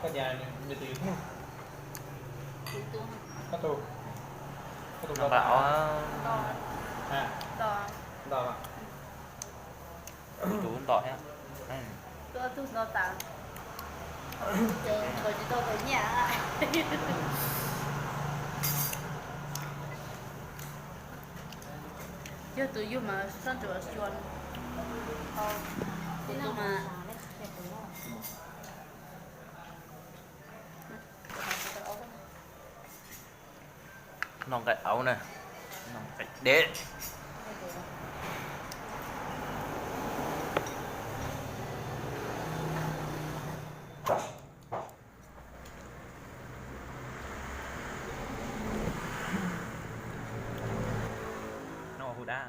Ces nws tus YouTube, koj tus, koj tus npam npam os. Nto, nto, tus nto thiab. Tus nto tas, ces nto tsis tau tus nyiaj. Yog tus yug mas sab ntsuam xyuas, tus mas no nqaij aub na, no nqaij deb. No hu dab.